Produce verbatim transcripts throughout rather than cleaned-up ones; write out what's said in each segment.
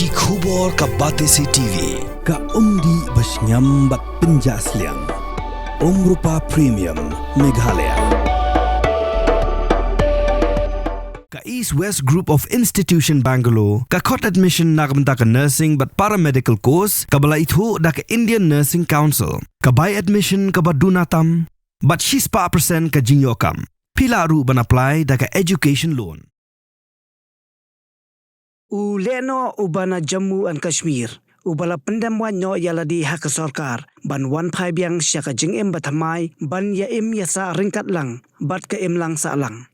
Ki khubor ka Batesi T V, ka umdih ba shngiam bad pynjah sliang. Umrupa Premium, Meghalaya. Ka East West Group of Institution Bangalore, ka khot admission na ka bynta ka nursing bad paramedical course, kaba la ithuh da ka Indian Nursing Council, ka bai admission kaba duna tam, bad shispah percent ka jingïoh kam. Phi lah ruh ban apply da ka education loan. U Lehnoh uba na Jammu and Kashmir, uba la pyndem wad noh ïa lade ha ka sorkar ban wan phai biang sha ka jingim bathymmai ban ïa im ïa sah ryngkat lang bad ka imlang sahlang.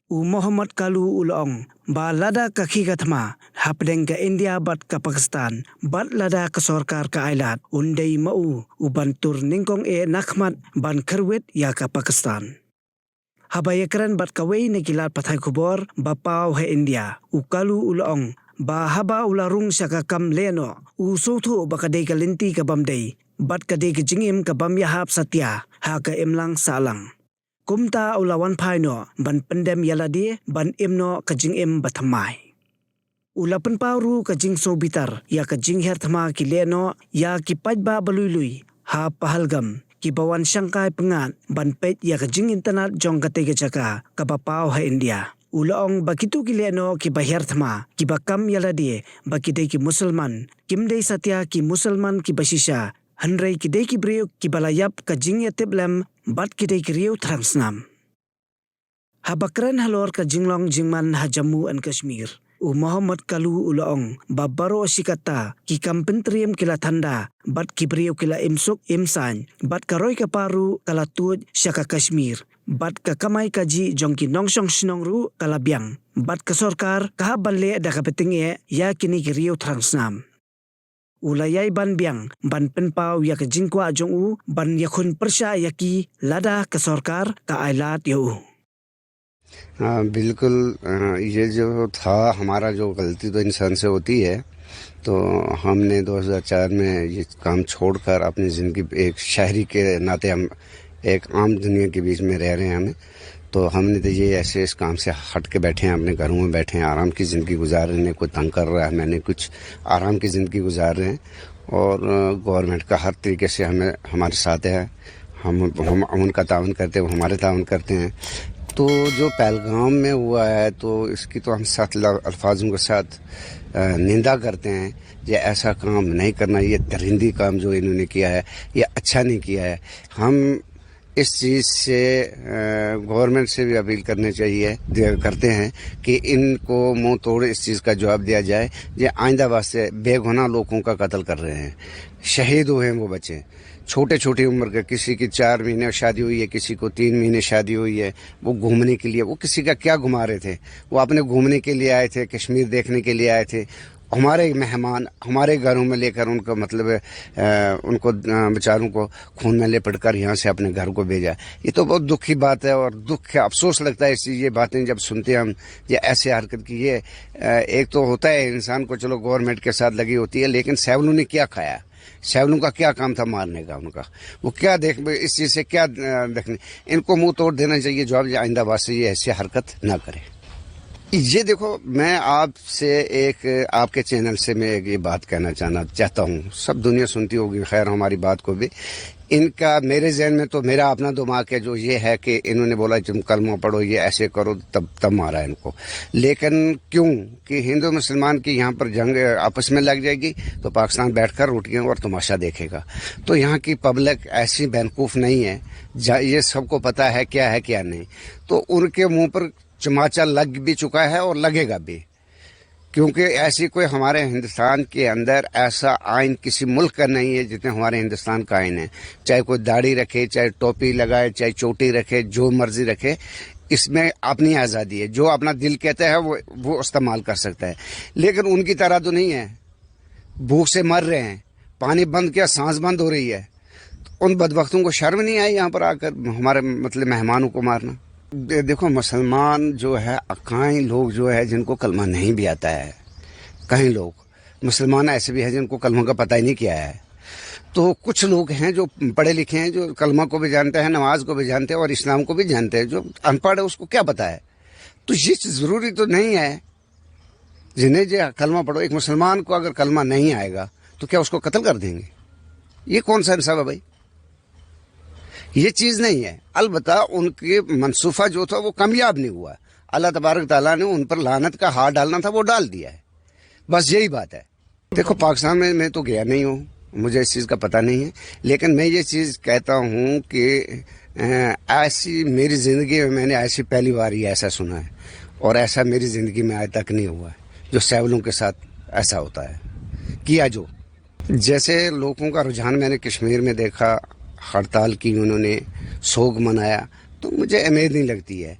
U Mohammad Kalu u la ong ba lada ka khie ka thma hapdeng ka India bad ka Pakistan, bad lada ka sorkar ka ailad, un dei ma u u ban tur nyngkong eh na khmat ban kyrwit ïa ka Pakistan. Haba ïakren bad kawei na ki lad pathai khubor ba paw ha India, u Kalu u la ong ba haba u la rung sha ka kam lehnoh, u sngewthuh ba ka dei ka lynti ka bym dei bad ka dei ka jingim ka bym ïahap satia ha ka imlang sahlang. Kumta u la wan phai noh ban pyndem ïa lade ban im noh ka jingim bathymmai. U la pynpaw ruh ka jingsngewbitar ïa ka jinghiar thma ki lehnoh ïa ki paidbah ba lui lui ha Pahalgam, kiba wan shangkai pyngngad ban peit ïa ka jingitynnad jong katei ka jaka kaba paw ha India. U la ong ba kito ki lehnoh kiba hiar thma, kiba kam ïa lade ba ki dei ki Musalman, kim dei satia ki Musalman kiba shisha, hynrei ki dei ki briew kiba la ïap ka jingïatiplem bad ki dei ki riew thrang snam. Haba kren halor ka jinglong jingman ha Jammu and Kashmir, u Mohammad Kalu u la ong ba baroh shi katta ki kam pyntriem ki la thanda bad ki briew ki la im suk im saiñ, bad ka roi ka par ruh ka la tuid sha ka Kashmir, bad ka kamai kajih jong ki nongshong shnong ruh ka la biang, bad ka sorkar ka hap ban leh da kaba tyngeh ïa kine ki riew thrang snam. U la ïai ban biang ban pynpaw ïa ka jingkwah jong u ban ïakhun pyrshah ïa ki lada ka sorkar ka ailad ïa u. हाँ, बिल्कुल, अ, ये जो था, हमारा जो गलती तो इंसान से होती है, तो हमने दो हज़ार चार में ये काम छोड़कर अपनी ज़िंदगी, एक शहरी के नाते हम एक आम दुनिया के बीच में रह रहे हैं हमें, तो हमने तो ये ऐसे इस काम से हट के बैठे हैं, अपने घरों में बैठे हैं, आराम की ज़िंदगी गुजार रहे हैं, कोई तंग कर रहा है, मैंने कुछ आराम की ज़िंदगी गुजार रहे हैं। और, अ, गवर्नमेंट का हर तरीके से हमें, हमारे साथ है, हम, हम उनका ताउन करते हैं, वो हमारे ताउन करते हैं। तो जो पहलगाम में हुआ है, तो इसकी तो हम सख्त ल-, अल्फाजों के साथ, अ, निंदा करते हैं। ये ऐसा काम नहीं करना, ये दरिंदी काम जो इन्होंने किया है, ये अच्छा नहीं किया है। हम इस चीज़ से, अ, गवर्नमेंट से भी अपील करनी चाहिए, दे-, करते हैं कि इनको मुंह तोड़ इस चीज़ का जवाब दिया जाए, ये आइंदा वास्ते बेगुनाह लोगों का कत्ल कर रहे हैं, शहीद हुए हैं वो बच्चे, छोटे-छोटी उम्र के, किसी की चार महीने शादी हुई है, किसी को तीन महीने शादी हुई है, वो घूमने के लिए, वो किसी का क्या घुमा रहे थे, वो अपने घूमने के लिए आए थे, कश्मीर देखने के लिए आए थे, हमारे मेहमान हमारे घरों में लेकर उनको, मतलब, अ, उनको, अ, बेचारों को खून में लिपट कर यहाँ से अपने घर को भेजा। ये तो बहुत दुख की बात है और दुख, अफसोस लगता है इस चीज़, ये बातें जब सुनते हैं हम, ये ऐसे हरकत की, ये, अ, एक तो होता है इंसान को, चलो, गवर्नमेंट के साथ लगी होती है, लेकिन सैवलों ने क्या खाया? सैवलों का क्या काम था मारने का उनका? वो क्या देख, इस चीज़ से क्या, अ, देखने? इनको मुंह तोड़ देना चाहिए जवाब, ये आइंदा वास्ते ये ऐसी हरकत ना करें। ये देखो, मैं आपसे एक, आपके चैनल से मैं एक ये बात कहना चाहना चाहता हूँ, सब दुनिया सुनती होगी खैर हमारी बात को भी। इनका, मेरे जहन में तो मेरा अपना दिमाग है जो ये है कि इन्होंने बोला तुम कलमा पढ़ो, ये ऐसे करो, तब, तब मारा इनको। लेकिन क्यों कि हिंदू मुसलमान की यहाँ पर जंग आपस में लग जाएगी तो पाकिस्तान बैठकर रोटियां और तमाशा देखेगा। तो यहाँ की पब्लिक ऐसी बेवकूफ़ नहीं है, जा-, ये सबको पता है क्या है क्या नहीं। तो उनके मुंह पर चमाचा लग भी चुका है और लगेगा भी, क्योंकि ऐसी कोई हमारे हिंदुस्तान के अंदर ऐसा आइन किसी मुल्क का नहीं है जितने हमारे हिंदुस्तान का आइन है। चाहे कोई दाढ़ी रखे, चाहे टोपी लगाए, चाहे चोटी रखे, जो मर्जी रखे, इसमें अपनी आज़ादी है। जो अपना दिल कहता है वो, वो इस्तेमाल कर सकता है, लेकिन उनकी तरह तो नहीं है। भूख से मर रहे हैं, पानी बंद किया, सांस बंद हो रही है। उन बदबख्तों को शर्म नहीं आई यहाँ पर आकर हमारे, मतलब, मेहमानों को मारना? दे-, देखो, मुसलमान जो है, अक्काई लोग जो है, जिनको कलमा नहीं भी आता है, कई लोग मुसलमान ऐसे भी हैं जिनको कलमा का पता ही नहीं क्या है। तो कुछ लोग हैं जो पढ़े लिखे हैं, जो कलमा को भी जानते हैं, नमाज को भी जानते हैं और इस्लाम को भी जानते हैं। जो अनपढ़ है, उसको क्या पता है? तो ये चीज़ ज़रूरी तो नहीं है। जिन्हें जो कलमा पढ़ो, एक मुसलमान को अगर कलमा नहीं आएगा तो क्या उसको कत्ल कर देंगे? ये कौन सा इंसाफ है भाई? ये चीज नहीं है। अलबत्ता उनके मंसूफा जो था वो कामयाब नहीं हुआ। अल्लाह तबारक ताला ने उन पर लानत का हार डालना था, वो डाल दिया है। बस यही बात है। देखो, पाकिस्तान में मैं तो गया नहीं हूँ, मुझे इस चीज़ का पता नहीं है। लेकिन मैं ये चीज़ कहता हूँ कि अ, ऐसी मेरी ज़िंदगी में मैंने ऐसी पहली बार ही ऐसा सुना है, और ऐसा मेरी ज़िंदगी में आज तक नहीं हुआ है जो सैवलों के साथ ऐसा होता है। किया जो जैसे लोगों का रुझान मैंने कश्मीर में देखा, हड़ताल की उन्होंने, सोग मनाया, तो मुझे उम्मीद नहीं लगती है।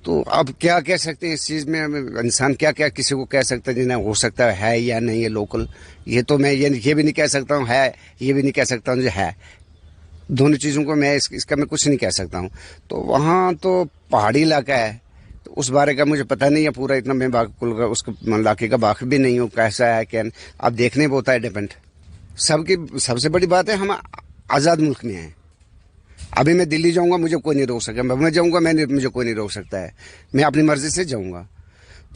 तो अब क्या कह सकते हैं इस चीज़ में? अब इंसान क्या क्या किसी को कह सकता है, जिन्हें हो सकता है या नहीं है लोकल, ये तो मैं ये ये भी नहीं कह सकता हूँ है, ये भी नहीं कह सकता हूँ जो है। दोनों चीज़ों को मैं इस, इसका मैं कुछ नहीं कह सकता हूँ। तो वहाँ तो पहाड़ी इलाका है, तो उस बारे का मुझे पता नहीं है पूरा इतना। मैं बाकी कुल का, उस इलाके का वाकिफ भी नहीं हूँ, कैसा है क्या नहीं। अब देखने पे होता है, डिपेंड। सबकी सबसे बड़ी बात है, हम आज़ाद मुल्क में हैं। अभी मैं दिल्ली जाऊंगा, मुझे कोई नहीं रोक सकेगा, मैं जाऊंगा, मैं नहीं, मुझे कोई नहीं रोक सकता है, मैं अपनी मर्जी से जाऊंगा।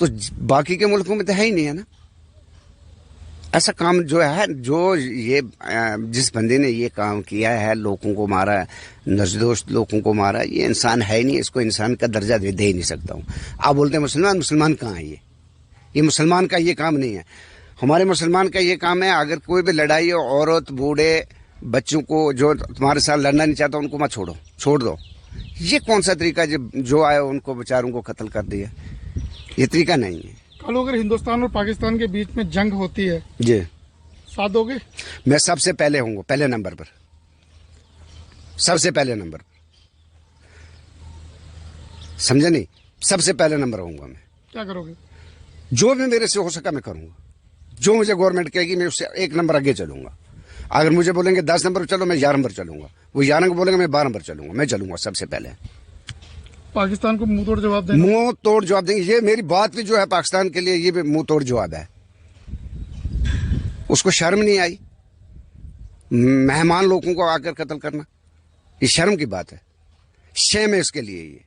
तो ज- बाकी के मुल्कों में तो है ही नहीं, है ना? ऐसा काम जो है, जो ये अ, जिस बंदे ने ये काम किया है, लोगों को मारा, निर्दोष लोगों को मारा, ये इंसान है ही नहीं, इसको इंसान का दर्जा दे, दे ही नहीं सकता हूँ। आप बोलते हैं मुसलमान, मुसलमान कहाँ है ये? ये मुसलमान का ये काम नहीं है। हमारे मुसलमान का ये काम है, अगर कोई भी लड़ाई हो, औरत, बूढ़े, बच्चों को, जो तुम्हारे साथ लड़ना नहीं चाहता, उनको मत छोड़ो, छोड़ दो। ये कौन सा तरीका, जो जो आया उनको, बेचारों को कत्ल कर दिया? ये तरीका नहीं है। कल अगर हिंदुस्तान और पाकिस्तान के बीच में जंग होती है, जी। साथ दोगे? मैं सबसे पहले होऊंगा, पहले नंबर पर, सबसे पहले नंबर पर। समझे नहीं? सबसे पहले नंबर होऊंगा मैं। क्या करोगे? जो भी मेरे से हो सका, मैं करूंगा। जो मुझे गवर्नमेंट कहेगी, मैं उससे एक नंबर आगे चलूंगा। अगर मुझे बोलेंगे दस नंबर चलो, मैं ग्यारह नंबर चलूंगा। वो ग्यारह को बोलेंगे, मैं बारह नंबर चलूंगा। मैं चलूंगा सबसे पहले। पाकिस्तान को मुंह तोड़ जवाब देंगे। मुंह तोड़ जवाब देंगे। ये मेरी बात भी जो है पाकिस्तान के लिए, ये भी मुंह तोड़ जवाब है। उसको शर्म नहीं आई? मेहमान लोगों को आकर कत्ल करना, ये शर्म की बात है। शेम है इसके लिए ये।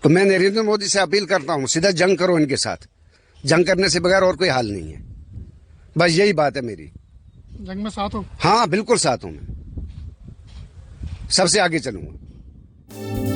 तो मैं नरेंद्र मोदी से अपील करता हूँ, सीधा जंग करो इनके साथ। जंग करने से बगैर और कोई हाल नहीं है। बस यही बात है मेरी। जंग में साथ हो? हाँ, बिल्कुल साथ हूँ मैं, सबसे आगे चलूंगा।